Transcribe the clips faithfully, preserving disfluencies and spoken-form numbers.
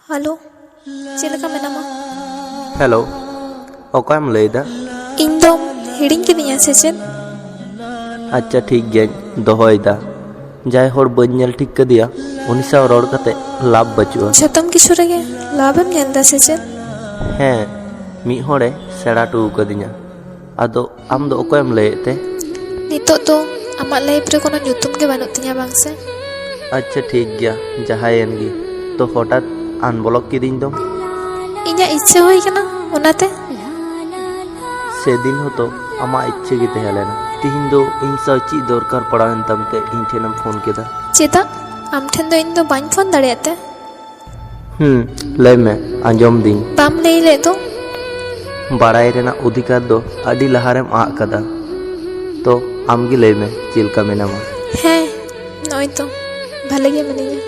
Hello, ᱪᱮᱫ ᱞᱮᱠᱟ ᱢᱮᱱᱟᱢᱟ? ᱦᱮᱞᱳ, ᱚᱠᱚᱭᱮᱢ ᱞᱟᱹᱭᱫᱟ? ᱤᱧ ᱫᱚᱢ ᱦᱤᱲᱤᱧ ᱠᱤᱫᱤᱧᱟ ᱥᱮ ᱪᱮᱫ? ᱟᱪᱪᱷᱟ, ᱴᱷᱤᱠ ᱜᱮᱭᱟᱧ ᱫᱚᱦᱚᱭᱮᱫᱟ᱾ ᱡᱟᱦᱟᱸᱭ ᱦᱚᱲ ᱵᱟᱹᱧ ᱧᱮᱞ ᱴᱷᱤᱠ ᱠᱟᱫᱮᱭᱟ, ᱩᱱᱤ ᱥᱟᱶ ᱨᱚᱲ ᱠᱟᱛᱮ ᱞᱟᱵᱷ ᱵᱟᱹᱪᱩᱜᱼᱟ᱾ ᱡᱷᱚᱛᱚᱢ ᱠᱤᱪᱷᱩ ᱨᱮᱜᱮ ᱞᱟᱵᱷ ᱮᱢ ᱧᱮᱞ ᱫᱟ ᱥᱮ ᱪᱮᱫ? ᱦᱮᱸ, ᱢᱤᱫ ᱦᱚᱲᱮ ᱥᱮᱬᱟ ᱦᱚᱴᱚ ᱟᱠᱟᱫᱤᱧᱟ᱾ ᱟᱫᱚ ᱟᱢ ᱫᱚ ᱚᱠᱚᱭᱮᱢ ᱞᱟᱹᱭᱮᱫ ᱛᱮ? ᱱᱤᱛᱚᱜ ᱫᱚ ᱟᱢᱟᱜ ᱞᱟᱭᱤᱯᱷ ᱨᱮ ᱠᱳᱱᱳ ᱧᱩᱛᱩᱢ ᱜᱮ ᱵᱟᱹᱱᱩᱜ ᱛᱤᱧᱟ, ᱵᱟᱝ ᱥᱮ? ᱟᱪᱪᱷᱟ, ᱴᱷᱤᱠ ᱜᱮᱭᱟ, ᱡᱟᱦᱟᱸᱭᱮᱱ ᱜᱮ᱾ ᱛᱚ, ᱦᱚᱴᱟᱛ ᱟᱱᱵᱞᱚᱠ ᱠᱤᱫᱤᱧ ᱫᱚᱢ? ᱤᱧᱟᱹᱜ ᱤᱪᱪᱷᱟᱹ ᱦᱩᱭ ᱠᱟᱱᱟ, ᱚᱱᱟᱛᱮ᱾ ᱥᱮᱫᱤᱱ ᱦᱚᱸᱛᱚ ᱟᱢᱟᱜ ᱤᱪᱪᱷᱟᱹ ᱜᱮ ᱛᱟᱦᱮᱸ ᱞᱮᱱᱟ᱾ ᱛᱤᱦᱤᱧ ᱫᱚ ᱤᱧ ᱥᱟᱶ ᱪᱮᱫ ᱫᱚᱨᱠᱟᱨ ᱯᱟᱲᱟᱣᱮᱱ ᱛᱟᱢ ᱛᱮ ᱤᱧ ᱴᱷᱮᱱᱮᱢ ᱯᱷᱳᱱ ᱠᱮᱫᱟ? ᱪᱮᱫᱟᱜ? ᱟᱢ ᱴᱷᱮᱱ ᱫᱚ ᱤᱧ ᱫᱚ ᱵᱟᱹᱧ ᱯᱷᱳᱱ ᱫᱟᱲᱮᱭᱟᱜ ᱛᱮ? ᱦᱩᱸ, ᱞᱟᱹᱭ ᱢᱮ, ᱟᱸᱡᱚᱢ ᱫᱤᱧ᱾ ᱵᱟᱢ ᱞᱟᱹᱭ ᱞᱮᱫ ᱫᱚ? ᱵᱟᱲᱟᱭ ᱨᱮᱱᱟᱜ ᱚᱫᱷᱤᱠᱟᱨ ᱫᱚ ᱟᱹᱰᱤ ᱞᱟᱦᱟᱨᱮᱢ ᱟᱫ ᱠᱟᱫᱟ᱾ ᱛᱚ, ᱟᱢ ᱜᱮ ᱞᱟᱹᱭ ᱢᱮ, ᱪᱮᱫ ᱞᱮᱠᱟ ᱢᱮᱱᱟᱢᱟ? ᱦᱮᱸ, ᱱᱚᱜᱼᱚᱭ ᱛᱚ, ᱵᱷᱟᱞᱮ ᱜᱮ ᱢᱤᱱᱟᱹᱧᱟ᱾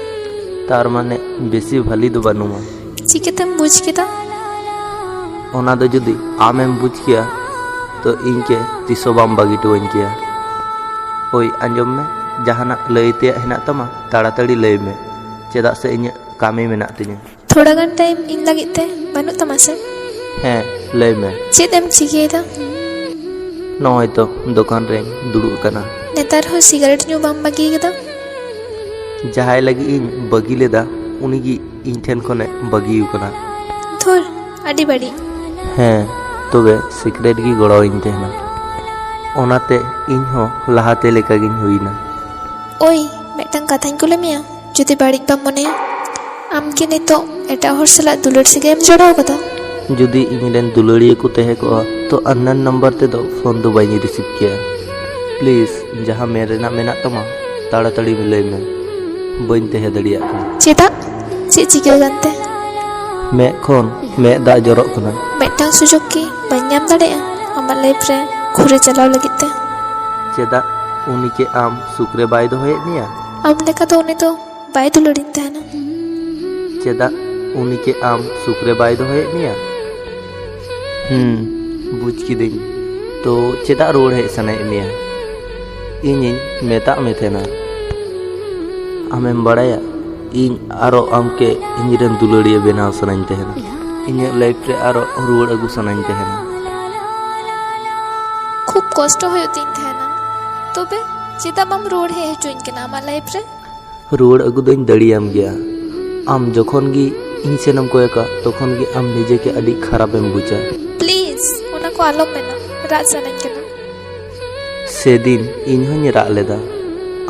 ᱛᱟᱨ ᱢᱟᱱᱮ, ᱵᱮᱥᱤ ᱵᱷᱟᱞᱤ ᱫᱚ ᱵᱟᱹᱱᱩᱢᱟ᱾ ᱪᱤᱠᱟᱹᱛᱮᱢ ᱵᱩᱡᱽ ᱠᱮᱫᱟ? ᱚᱱᱟ ᱫᱚ ᱡᱩᱫᱤ ᱟᱢᱮᱢ ᱵᱩᱡᱽ ᱠᱮᱭᱟ, ᱛᱚ ᱤᱧ ᱠᱮ ᱛᱤᱥ ᱦᱚᱸ ᱵᱟᱢ ᱵᱟᱹᱜᱤ ᱦᱚᱴᱚᱣᱟᱹᱧ ᱠᱮᱭᱟ᱾ ᱳᱭ, ᱟᱸᱡᱚᱢ ᱢᱮ, ᱡᱟᱦᱟᱱᱟᱜ ᱞᱟᱹᱭ ᱛᱮᱭᱟᱜ ᱦᱮᱱᱟᱜ ᱛᱟᱢᱟ, ᱛᱟᱲᱟᱛᱟᱲᱤ ᱞᱟᱹᱭ ᱢᱮ, ᱪᱮᱫᱟᱜ ᱥᱮ ᱤᱧᱟᱹᱜ ᱠᱟᱹᱢᱤ ᱢᱮᱱᱟᱜ ᱛᱤᱧᱟᱹ᱾ ᱛᱷᱚᱲᱟ ᱜᱟᱱ ᱴᱟᱭᱤᱢ ᱤᱧ ᱞᱟᱹᱜᱤᱫ ᱛᱮ ᱵᱟᱹᱱᱩᱜ ᱛᱟᱢᱟ ᱥᱮ? ᱦᱮᱸ, ᱞᱟᱹᱭ ᱢᱮ᱾ ᱪᱮᱫ ᱮᱢ ᱪᱤᱠᱟᱹᱭᱮᱫᱟ? ᱱᱚᱜᱼᱚᱭ ᱛᱚ, ᱫᱚᱠᱟᱱ ᱨᱮᱧ ᱫᱩᱲᱩᱵ ᱟᱠᱟᱱᱟ᱾ ᱱᱮᱛᱟᱨ ᱦᱚᱸ ᱥᱤᱜᱟᱨᱮᱴ ᱧᱩ ᱵᱟᱢ ᱵᱟᱹᱜᱤ ᱠᱟᱫᱟ? ᱡᱟᱦᱟᱸᱭ ᱞᱟᱹᱜᱤᱫ ᱤᱧ ᱵᱟᱹᱜᱤ ᱞᱮᱫᱟ, ᱩᱱᱤᱜᱮ ᱤᱧ ᱴᱷᱮᱱ ᱠᱷᱚᱱᱮ ᱵᱟᱹᱜᱤ ᱟᱠᱟᱱᱟ᱾ ᱫᱷᱩᱨ, ᱟᱹᱰᱤ ᱵᱟᱹᱲᱤᱡ᱾ ᱦᱮᱸ, ᱛᱚᱵᱮ ᱥᱤᱠᱨᱮᱴ ᱜᱮ ᱜᱚᱲᱚᱣᱟᱹᱧ ᱛᱟᱦᱮᱱᱟ᱾ ᱚᱱᱟᱛᱮ ᱤᱧ ᱦᱚᱸ ᱞᱟᱦᱟᱛᱮ ᱞᱮᱠᱟᱜᱤᱧ ᱦᱩᱭᱱᱟ᱾ ᱳᱭ, ᱢᱤᱫᱴᱟᱝ ᱠᱟᱛᱷᱟᱧ ᱠᱩᱞᱤ ᱢᱮᱭᱟ, ᱡᱩᱫᱤ ᱵᱟᱹᱲᱤᱡ ᱵᱟᱢ ᱢᱚᱱᱮᱭᱟ, ᱟᱢ ᱠᱤ ᱱᱤᱛᱚᱜ ᱮᱴᱟᱜ ᱦᱚᱲ ᱥᱟᱞᱟᱜ ᱫᱩᱞᱟᱹᱲ ᱥᱟᱹᱜᱟᱹᱭ ᱮᱢ ᱡᱚᱲᱟᱣ ᱠᱟᱫᱟ? ᱡᱩᱫᱤ ᱤᱧ ᱨᱮᱱ ᱫᱩᱞᱟᱹᱲᱤᱭᱟᱹ ᱠᱚ ᱛᱟᱦᱮᱸ ᱠᱚᱜᱼᱟ, ᱛᱚ unknown number ᱛᱮᱫᱚ ᱯᱷᱳᱱ ᱫᱚ ᱵᱟᱹᱧ ᱨᱤᱥᱤᱵᱷ ᱠᱮᱭᱟ᱾ ᱯᱞᱤᱡ, ᱡᱟᱦᱟᱸ ᱢᱮᱱ ᱨᱮᱱᱟᱜ ᱢᱮᱱᱟᱜ ᱛᱟᱢᱟ, ᱛᱟᱲᱟᱛᱟᱲᱤ ᱞᱟᱹᱭ ᱢᱮ᱾ ᱵᱟᱹᱧ ᱛᱟᱦᱮᱸ ᱫᱟᱲᱮᱭᱟᱜ ᱠᱟᱱᱟ᱾ ᱪᱮᱫᱟᱜ? ᱪᱮᱫ ᱪᱤᱠᱟᱹ ᱟᱠᱟᱱ ᱛᱮ? ᱢᱮᱫ ᱠᱷᱚᱱ ᱢᱮᱫ ᱫᱟᱜ ᱡᱚᱨᱚᱜ ᱠᱟᱱᱟ᱾ ᱢᱤᱫᱴᱟᱝ ᱥᱩᱡᱳᱜᱽ ᱠᱤ ᱵᱟᱹᱧ ᱧᱟᱢ ᱫᱟᱲᱮᱭᱟᱜᱼᱟ ᱟᱢᱟᱜ ᱞᱟᱭᱤᱯᱷ ᱨᱮ ᱜᱷᱩᱨᱮ ᱪᱟᱞᱟᱣ ᱞᱟᱹᱜᱤᱫ ᱛᱮ? ᱪᱮᱫᱟᱜ? ᱩᱱᱤ ᱪᱮᱫ ᱟᱢ ᱥᱩᱠ ᱨᱮ ᱵᱟᱭ ᱫᱚᱦᱚᱭᱮᱫ ᱢᱮᱭᱟ? ᱟᱢ ᱞᱮᱠᱟ ᱫᱚ ᱩᱱᱤ ᱫᱚ ᱵᱟᱭ ᱫᱩᱞᱟᱹᱲᱤᱧ ᱛᱟᱦᱮᱱᱟ᱾ ᱪᱮᱫᱟᱜ? ᱩᱱᱤ ᱪᱮᱫ ᱟᱢ ᱥᱩᱠ ᱨᱮ ᱵᱟᱭ ᱫᱚᱦᱚᱭᱮᱫ ᱢᱮᱭᱟ? ᱦᱩᱸ, ᱵᱩᱡᱽ ᱠᱤᱫᱟᱹᱧ᱾ ᱛᱚ ᱪᱮᱫᱟᱜ ᱨᱩᱣᱟᱹᱲ ᱦᱮᱡ ᱥᱟᱱᱟᱭᱮᱫ ᱢᱮᱭᱟ? ᱤᱧᱤᱧ ᱢᱮᱛᱟᱜ ᱢᱮ ᱛᱟᱦᱮᱱᱟ᱾ ᱟᱢᱮᱢ ᱵᱟᱲᱟᱭᱟ, ᱤᱧ ᱟᱨᱚ ᱟᱢ ᱠᱮ ᱤᱧ ᱨᱮᱱ ᱫᱩᱞᱟᱹᱲᱤᱭᱟᱹ ᱵᱮᱱᱟᱣ ᱥᱟᱱᱟᱧ ᱛᱟᱦᱮᱱᱟ᱾ ᱤᱧᱟᱹᱜ ᱞᱟᱭᱤᱯᱷ ᱨᱮ ᱟᱨᱚ ᱨᱩᱣᱟᱹᱲ ᱟᱹᱜᱩ ᱥᱟᱱᱟᱧ ᱛᱟᱦᱮᱱᱟ᱾ ᱠᱷᱩᱵ ᱠᱚᱥᱴᱚ ᱦᱩᱭᱩᱜ ᱛᱤᱧ ᱛᱟᱦᱮᱱᱟ᱾ ᱛᱚᱵᱮ ᱪᱮᱫᱟᱜ ᱵᱟᱢ ᱨᱩᱣᱟᱹᱲ ᱦᱮᱡ ᱦᱚᱪᱚᱧ ᱠᱟᱱᱟ ᱟᱢᱟᱜ ᱞᱟᱭᱤᱯᱷ ᱨᱮ? ᱨᱩᱣᱟᱹᱲ ᱟᱹᱜᱩ ᱫᱚᱧ ᱫᱟᱲᱮᱭᱟᱢ ᱜᱮᱭᱟ᱾ ᱟᱢ ᱡᱚᱠᱷᱚᱱ ᱜᱮ ᱤᱧ ᱥᱮᱱᱮᱢ ᱠᱚᱭᱚᱜᱟ, ᱛᱚᱠᱷᱚᱱ ᱜᱮ ᱟᱢ ᱱᱤᱡᱮ ᱜᱮ ᱟᱹᱰᱤ ᱠᱷᱟᱨᱟᱯ ᱮᱢ ᱵᱩᱡᱟ᱾ ᱯᱞᱤᱡ, ᱚᱱᱟ ᱠᱚ ᱟᱞᱚᱢ ᱢᱮᱱᱟ, ᱨᱟᱜ ᱥᱟᱱᱟᱧ ᱠᱟᱱᱟ᱾ ᱥᱮᱫᱤᱱ ᱤᱧ ᱦᱚᱸᱧ ᱨᱟᱜ ᱞᱮᱫᱟ,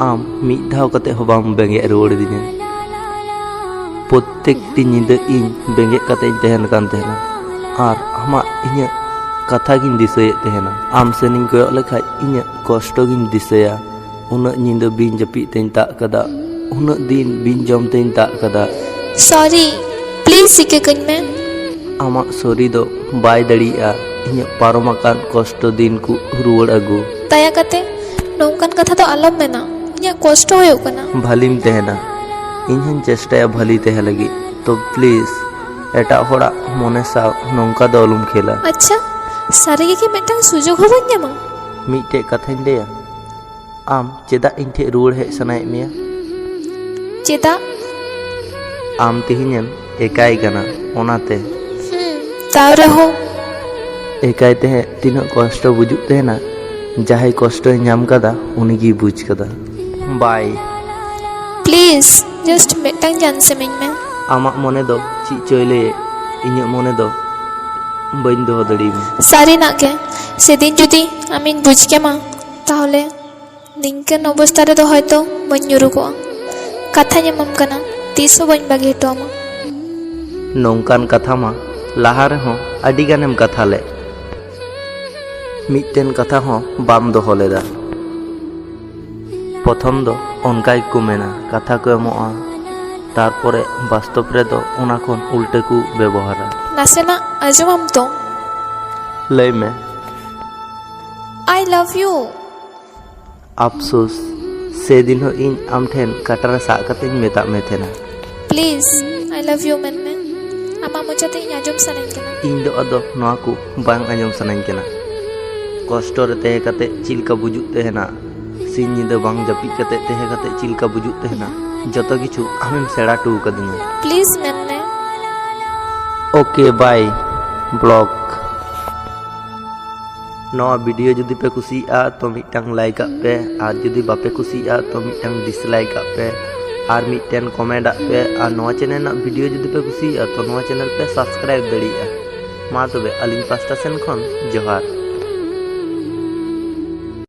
ᱟᱢ ᱢᱤᱫ ᱫᱷᱟᱣ ᱠᱟᱛᱮ ᱦᱚᱸ ᱵᱟᱢ ᱵᱮᱸᱜᱮᱫ ᱨᱩᱣᱟᱹᱲ ᱫᱤᱧᱟ᱾ ᱯᱨᱚᱛᱮᱠᱴᱤ ᱧᱤᱫᱟᱹ ᱤᱧ ᱵᱮᱸᱜᱮᱫ ᱠᱟᱛᱮ ᱤᱧ ᱛᱟᱦᱮᱱ ᱠᱟᱱ ᱛᱟᱦᱮᱱᱟ ᱟᱨ ᱟᱢᱟᱜ ᱤᱧᱟᱹᱜ ᱠᱟᱛᱷᱟ ᱜᱤᱧ ᱫᱤᱥᱟᱹᱭᱮᱫ ᱛᱟᱦᱮᱱᱟ᱾ ᱟᱢ ᱥᱮᱱᱤᱧ ᱠᱚᱭᱚᱜ ᱞᱮᱠᱷᱟᱡ ᱤᱧᱟᱹᱜ ᱠᱚᱥᱴᱚ ᱜᱤᱧ ᱫᱤᱥᱟᱹᱭᱟ᱾ ᱩᱱᱟᱹᱜ ᱧᱤᱫᱟᱹ ᱵᱤᱧ ᱡᱟᱹᱯᱤᱫ ᱛᱮᱧ ᱛᱟᱜ ᱠᱟᱫᱟ, ᱩᱱᱟᱹᱜ ᱫᱤᱱ ᱵᱤᱧ ᱡᱚᱢ ᱛᱮᱧ ᱛᱟᱜ ᱠᱟᱫᱟ᱾ ᱥᱚᱨᱤ, ᱯᱞᱤᱡ ᱤᱠᱟᱹ ᱠᱟᱹᱧ ᱢᱮ᱾ ᱟᱢᱟᱜ ᱥᱚᱨᱤ ᱫᱚ ᱵᱟᱭ ᱫᱟᱲᱮᱭᱟᱜᱼᱟ ᱤᱧᱟᱹᱜ ᱯᱟᱨᱚᱢ ᱟᱠᱟᱱ ᱠᱚᱥᱴᱚ ᱫᱤᱱ ᱠᱚ ᱨᱩᱣᱟᱹᱲ ᱟᱹᱜᱩ᱾ ᱫᱟᱭᱟ ᱠᱟᱛᱮ ᱱᱚᱝᱠᱟᱱ ᱠᱟᱛᱷᱟ ᱫᱚ ᱟᱞᱚᱢ ᱢᱮᱱᱟ, ᱤᱧᱟᱹᱜ ᱠᱚᱥᱴᱚ ᱦᱩᱭᱩᱜ ᱠᱟᱱᱟ᱾ ᱵᱷᱟᱹᱞᱤᱢ ᱛᱟᱦᱮᱱᱟ, ᱤᱧ ᱦᱚᱧ ᱪᱮᱥᱴᱟᱭᱟ ᱵᱷᱟᱹᱞᱤ ᱛᱟᱦᱮᱸ ᱞᱟᱹᱜᱤᱫ᱾ ᱛᱚ ᱯᱞᱤᱡ, ᱮᱴᱟᱜ ᱦᱚᱲᱟᱜ ᱢᱚᱱᱮ ᱥᱟᱶ ᱱᱚᱝᱠᱟ ᱫᱚ ᱟᱞᱚᱢ ᱠᱷᱮᱞᱟ᱾ ᱟᱪᱪᱷᱟ, ᱥᱟᱹᱨᱤ ᱜᱮ ᱠᱤ ᱢᱤᱫᱴᱟᱝ ᱥᱩᱡᱳᱜᱽ ᱦᱚᱸ ᱵᱟᱹᱧ ᱧᱟᱢᱟ? ᱢᱤᱫᱴᱮᱡ ᱠᱟᱛᱷᱟᱧ ᱞᱟᱹᱭᱟ, ᱟᱢ ᱪᱮᱫᱟᱜ ᱤᱧ ᱴᱷᱮᱡ ᱨᱩᱣᱟᱹᱲ ᱦᱮᱡ ᱥᱟᱱᱟᱭᱮᱫ ᱢᱮᱭᱟ? ᱪᱮᱫᱟᱜ? ᱟᱢ ᱛᱮᱦᱮᱧᱮᱢ ᱮᱠᱟᱭ ᱠᱟᱱᱟ, ᱚᱱᱟᱛᱮ᱾ ᱦᱩᱸ, ᱛᱟᱣ ᱨᱮᱦᱚᱸ᱾ ᱮᱠᱟᱭ ᱛᱟᱦᱮᱸ ᱛᱤᱱᱟᱹᱜ ᱠᱚᱥᱴᱚ ᱵᱩᱡᱩᱜ ᱛᱟᱦᱮᱱᱟ, ᱡᱟᱦᱟᱸᱭ ᱠᱚᱥᱴᱚᱭ ᱧᱟᱢ ᱠᱟᱫᱟ ᱩᱱᱤᱜᱮᱭ ᱵᱩᱡᱽ ᱠᱟᱫᱟ᱾ ᱵᱟᱭ᱾ ᱯᱞᱤᱡ, ᱡᱟᱥᱴ ᱢᱤᱫᱴᱟᱝ ᱪᱟᱱᱥ ᱮᱢᱟᱹᱧ ᱢᱮ᱾ ᱟᱢᱟᱜ ᱢᱚᱱᱮ ᱫᱚ ᱪᱮᱫ ᱪᱚᱭ ᱞᱟᱹᱭᱮᱫ, ᱤᱧᱟᱹᱜ ᱢᱚᱱᱮ ᱫᱚ ᱵᱟᱹᱧ ᱫᱚᱦᱚ ᱫᱟᱲᱮᱭᱟᱢᱟ᱾ ᱥᱟᱹᱨᱤᱱᱟᱜ ᱜᱮ, ᱥᱮᱫᱤᱱ ᱡᱩᱫᱤ ᱟᱢᱤᱧ ᱵᱩᱡᱽ ᱠᱮᱢᱟ, ᱛᱟᱦᱚᱞᱮ ᱱᱤᱝᱠᱟᱹᱱ ᱚᱵᱚᱥᱛᱟ ᱨᱮᱫᱚ ᱦᱚᱭᱛᱚ ᱵᱟᱹᱧ ᱧᱩᱨᱩᱜᱚᱜᱼᱟ᱾ ᱠᱟᱛᱷᱟᱧ ᱮᱢᱟᱢ ᱠᱟᱱᱟ, ᱛᱤᱥ ᱦᱚᱸ ᱵᱟᱹᱧ ᱵᱟᱹᱜᱤ ᱦᱚᱴᱚ ᱟᱢᱟ᱾ ᱱᱚᱝᱠᱟᱱ ᱠᱟᱛᱷᱟ ᱢᱟ ᱞᱟᱦᱟ ᱨᱮᱦᱚᱸ ᱟᱹᱰᱤ ᱜᱟᱱᱮᱢ ᱠᱟᱛᱷᱟ ᱞᱮᱫ, ᱢᱤᱫᱴᱮᱱ ᱠᱟᱛᱷᱟ ᱦᱚᱸ ᱵᱟᱢ ᱫᱚᱦᱚ ᱞᱮᱫᱟ᱾ ᱯᱨᱚᱛᱷᱚᱢ ᱫᱚ ᱚᱱᱠᱟ ᱜᱮᱠᱚ ᱢᱮᱱᱟ, ᱠᱟᱛᱷᱟ ᱠᱚ ᱮᱢᱚᱜᱼᱟ, ᱛᱟᱨᱯᱚᱨᱮ ᱵᱟᱥᱛᱚᱵ ᱨᱮᱫᱚ ᱚᱱᱟ ᱠᱷᱚᱱ ᱩᱞᱴᱟᱹ ᱠᱚ ᱵᱮᱵᱚᱦᱟᱨᱟ᱾ ᱱᱟᱥᱮᱱᱟᱜ ᱟᱸᱡᱚᱢᱟᱢ ᱛᱚ᱾ ᱞᱟᱹᱭ ᱢᱮ᱾ I love you. ᱟᱯᱥᱳᱥ, ᱥᱮᱫᱤᱱ ᱦᱚᱸ ᱤᱧ ᱟᱢ ᱴᱷᱮᱱ ᱠᱟᱴᱟ ᱨᱮ ᱥᱟᱵ ᱠᱟᱛᱮᱧ ᱢᱮᱛᱟᱜ ᱢᱮ ᱛᱟᱦᱮᱱᱟ᱾ ᱯᱞᱤᱡ, I love you ᱢᱮᱱ ᱢᱮ᱾ ᱟᱢᱟᱜ ᱢᱚᱪᱟ ᱛᱮ ᱤᱧ ᱟᱸᱡᱚᱢ ᱥᱟᱱᱟᱧ ᱠᱟᱱᱟ᱾ ᱤᱧ ᱫᱚ ᱟᱫᱚ ᱱᱚᱣᱟ ᱠᱚ ᱵᱟᱝ ᱟᱸᱡᱚᱢ ᱥᱟᱱᱟᱧ ᱠᱟᱱᱟ᱾ ᱠᱚᱥᱴᱚ ᱨᱮ ᱛᱟᱦᱮᱸ ᱠᱟᱛᱮ ᱪᱮᱫ ᱞᱮᱠᱟ ᱵᱩᱡᱩᱜ ᱛᱟᱦᱮᱱᱟ, ᱥᱤᱧ ᱧᱤᱫᱟᱹ ᱵᱟᱝ ᱡᱟᱹᱯᱤᱫ ᱠᱟᱛᱮ ᱛᱟᱦᱮᱸ ᱠᱟᱛᱮ ᱪᱮᱫ ᱞᱮᱠᱟ ᱵᱩᱡᱩᱜ ᱛᱟᱦᱮᱱᱟ, ᱡᱚᱛᱚ ᱠᱤᱪᱷᱩ ᱟᱢᱮᱢ ᱥᱮᱬᱟ ᱦᱚᱴᱚ ᱟᱠᱟᱫᱤᱧᱟ᱾ ᱯᱞᱤᱡᱽ ᱢᱮᱱ ᱢᱮ᱾ Okay, bye, block. ᱱᱚᱣᱟ ᱵᱷᱤᱰᱤᱭᱳ ᱡᱩᱫᱤ ᱯᱮ ᱠᱩᱥᱤᱭᱟᱜᱼᱟ ᱛᱚ ᱢᱤᱫᱴᱟᱝ ᱞᱟᱭᱤᱠ ᱟᱜ ᱯᱮ, ᱟᱨ ᱡᱩᱫᱤ ᱵᱟᱯᱮ ᱠᱩᱥᱤᱭᱟᱜᱼᱟ ᱛᱚ ᱢᱤᱫᱴᱟᱝ ᱰᱤᱥᱞᱟᱭᱤᱠ ᱟᱜ ᱯᱮ, ᱟᱨ ᱢᱤᱫᱴᱮᱱ ᱠᱚᱢᱮᱱᱴ ᱟᱜ ᱯᱮ, ᱟᱨ ᱱᱚᱣᱟ ᱪᱮᱱᱮᱞ ᱨᱮᱱᱟᱜ ᱵᱷᱤᱰᱤᱭᱳ ᱡᱩᱫᱤ ᱯᱮ ᱠᱩᱥᱤᱭᱟᱜᱼᱟ ᱛᱚ ᱱᱚᱣᱟ ᱪᱮᱱᱮᱞ ᱯᱮ ᱥᱟᱵᱥᱠᱨᱟᱭᱤᱵ ᱫᱟᱲᱮᱭᱟᱜᱼᱟ᱾ ᱢᱟ ᱛᱚᱵᱮ ᱟᱹᱞᱤᱧ ᱯᱟᱥᱴᱟ ᱥᱮᱱ ᱠᱷᱚᱱ ᱡᱚᱦᱟᱨ᱾